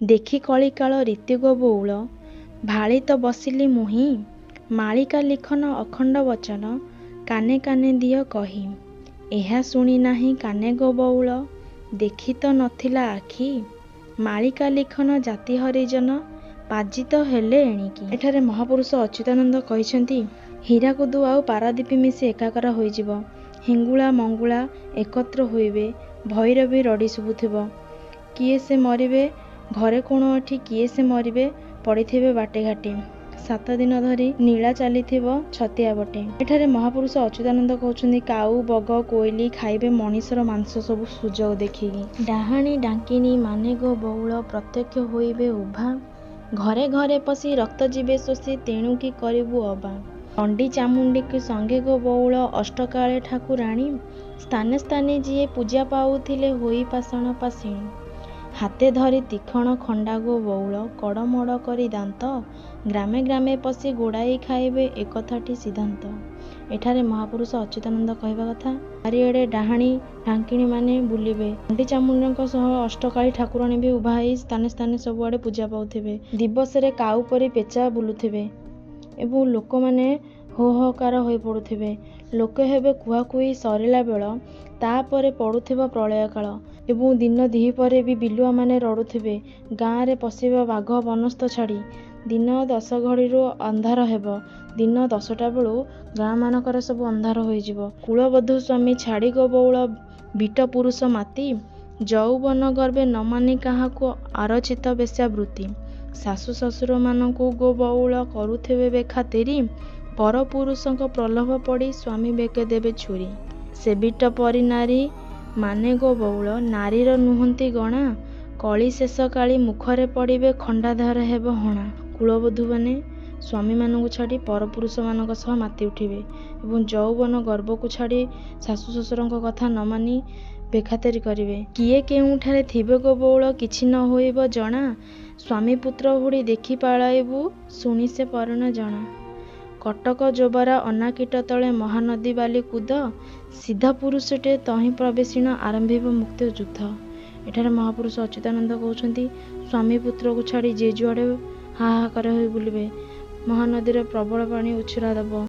ଦେଖି କଳିକାଳ ରୀତି ଗୋ ବଉଳ ଭାଳି ତ ବସିଲି ମୁହିଁ। ମାଳିକା ଲିଖନ ଅଖଣ୍ଡ ବଚନ କାନେ କାନେ ଦିଅ କହି। ଏହା ଶୁଣି ନାହିଁ କାନେ ଗୋ ବଉଳ ଦେଖି ତ ନ ଥିଲା ଆଖି। ମାଳିକା ଲିଖନ ଜାତି ହରିଜନ ପାଜି ତ ହେଲେ ଏଣିକି। ଏଠାରେ ମହାପୁରୁଷ ଅଚ୍ୟୁତାନନ୍ଦ କହିଛନ୍ତି, ହୀରାକୁଦ ଆଉ ପାରାଦୀପ ମିଶି ଏକାକାର ହୋଇଯିବ। ହିଙ୍ଗୁଳା ମଙ୍ଗୁଳା ଏକତ୍ର ହୋଇବେ। ଭୈରବୀ ରଡ଼ି ଶୁଭୁଥିବ। କିଏ ସେ ମରିବେ ଘରେ କୋଣ ଏଠି କିଏ ସେ ମରିବେ ପଡ଼ିଥିବେ ବାଟେ ଘାଟେ। 7 ଦିନ ଧରି ନୀଳା ଚାଲିଥିବ ଛତିଆବଟେ। ଏଠାରେ ମହାପୁରୁଷ ଅଚ୍ୟୁତାନନ୍ଦ କହୁଛନ୍ତି, କାଉ, ବଗ, କୋଇଲି ଖାଇବେ ମଣିଷର ମାଂସ ସବୁ ସୁଯୋଗ ଦେଖିକି। ଡାହାଣୀ ଡାକିନୀ ମାନେ ଗୋ ବଉଳ ପ୍ରତ୍ୟକ୍ଷ ହୋଇବେ ଉଭା। ଘରେ ଘରେ ପଶି ରକ୍ତ ଯିବେ ଶୋଷି ତେଣୁ କି କରିବୁ ଅବା। ଚଣ୍ଡୀ ଚାମୁଣ୍ଡୀଙ୍କୁ ସଙ୍ଗେ ଗୋ ବଉଳ ଅଷ୍ଟକାଳୀ ଠାକୁରାଣୀ। ସ୍ଥାନେ ସ୍ଥାନେ ଯିଏ ପୂଜା ପାଉଥିଲେ ହୋଇ ପାଷାଣ ପାଷିଣୀ। ହାତେ ଧରି ତୀକ୍ଷଣ ଖଣ୍ଡା ଗୋ ବଉଳ କଡ଼ମଡ଼ କରି ଦାନ୍ତ। ଗ୍ରାମେ ଗ୍ରାମେ ପଶି ଗୋଡ଼ାଇ ଖାଇବେ ଏ କଥାଟି ସିଦ୍ଧାନ୍ତ। ଏଠାରେ ମହାପୁରୁଷ ଅଚ୍ୟୁତାନନ୍ଦ କହିବା କଥା, ଚାରିଆଡ଼େ ଡାହାଣୀ ଢାଙ୍କିଣୀମାନେ ବୁଲିବେ। ଚଣ୍ଡୀ ଚାମୁଣ୍ଡାଙ୍କ ସହ ଅଷ୍ଟକାଳୀ ଠାକୁରାଣୀ ବି ଉଭା ହେଇ ସ୍ଥାନେ ସ୍ଥାନେ ସବୁଆଡ଼େ ପୂଜା ପାଉଥିବେ। ଦିବସରେ କାଉ ପରି ପେଚା ବୁଲୁଥିବେ ଏବଂ ଲୋକମାନେ ହୋ-ହୋକାର ହୋଇ ପଡ଼ୁଥିବେ। ଲୋକେ ହେବେ କୁହାକୁହି ସରିଲା ବେଳ, ତାପରେ ପଡ଼ୁଥିବ ପ୍ରଳୟ କାଳ ଏବଂ ଦିନ ଦ୍ୱିପହରେ ବି ବିଲୁଆମାନେ ରଡ଼ୁଥିବେ। ଗାଁରେ ପଶିବ ବାଘ ବନସ୍ତ ଛାଡ଼ି। ଦିନ 10 ଘଡ଼ିରୁ ଅନ୍ଧାର ହେବ। ଦିନ 10ଟା ବେଳୁ ଗାଁମାନଙ୍କରେ ସବୁ ଅନ୍ଧାର ହୋଇଯିବ। କୁଳବଧୂ ସ୍ୱାମୀ ଛାଡ଼ି ଗୋ ବଉଳ ବିଟ ପୁରୁଷ ମାତି। ଯୌବନ ଗର୍ବେ ନ ମାନି କାହାକୁ ଆରଚିତ ବେଶ୍ୟାବୃତ୍ତି। ଶାଶୁ ଶ୍ୱଶୁରମାନଙ୍କୁ ଗୋ ବଉଳ କରୁଥିବେ ବେଖାତିରି। ପରପୁରୁଷଙ୍କ ପ୍ରଲୋଭ ପଡ଼ି ସ୍ୱାମୀ ବେକେ ଦେବେ ଛୁରୀ। ସେ ବିଟ ପରି ନାରୀ ମାନେ ଗୋ ବଉଳ ନାରୀର ନୁହନ୍ତି ଗଣା। କଳି ଶେଷ କାଳି ମୁଖରେ ପଡ଼ିବେ ଖଣ୍ଡାଧାର ହେବ ହଣା। କୁଳବଧୂମାନେ ସ୍ୱାମୀମାନଙ୍କୁ ଛାଡ଼ି ପରପୁରୁଷମାନଙ୍କ ସହ ମାତି ଉଠିବେ ଏବଂ ଯୌବନ ଗର୍ବକୁ ଛାଡ଼ି ଶାଶୁ ଶ୍ୱଶୁରଙ୍କ କଥା ନ ମାନି ବେଖାତିର କରିବେ। କିଏ କେଉଁଠାରେ ଥିବେ ଗୋ ବଉଳ କିଛି ନ ହୋଇବ ଜଣା। ସ୍ୱାମୀ ପୁତ୍ର ହୁଡ଼ି ଦେଖି ପଳାଇବୁ ଶୁଣି ସେ ପରିଣ ଜଣା। କଟକ ଯୋବରା ଅନାକୀଟ ତଳେ ମହାନଦୀ ବାଲି କୁଦ। ସିଦ୍ଧ ପୁରୁଷଟିଏ ତହିଁ ପ୍ରବେଶିଣ ଆରମ୍ଭିବ ମୁକ୍ତି ଯୁଦ୍ଧ। ଏଠାରେ ମହାପୁରୁଷ ଅଚ୍ୟୁତାନନ୍ଦ କହୁଛନ୍ତି, ସ୍ୱାମୀ ପୁତ୍ରକୁ ଛାଡ଼ି ଯିଏ ଯୁଆଡ଼େ ହାହାକାର ହୋଇ ବୁଲିବେ। ମହାନଦୀର ପ୍ରବଳ ପାଣି ଉଛୁରା ଦେବ।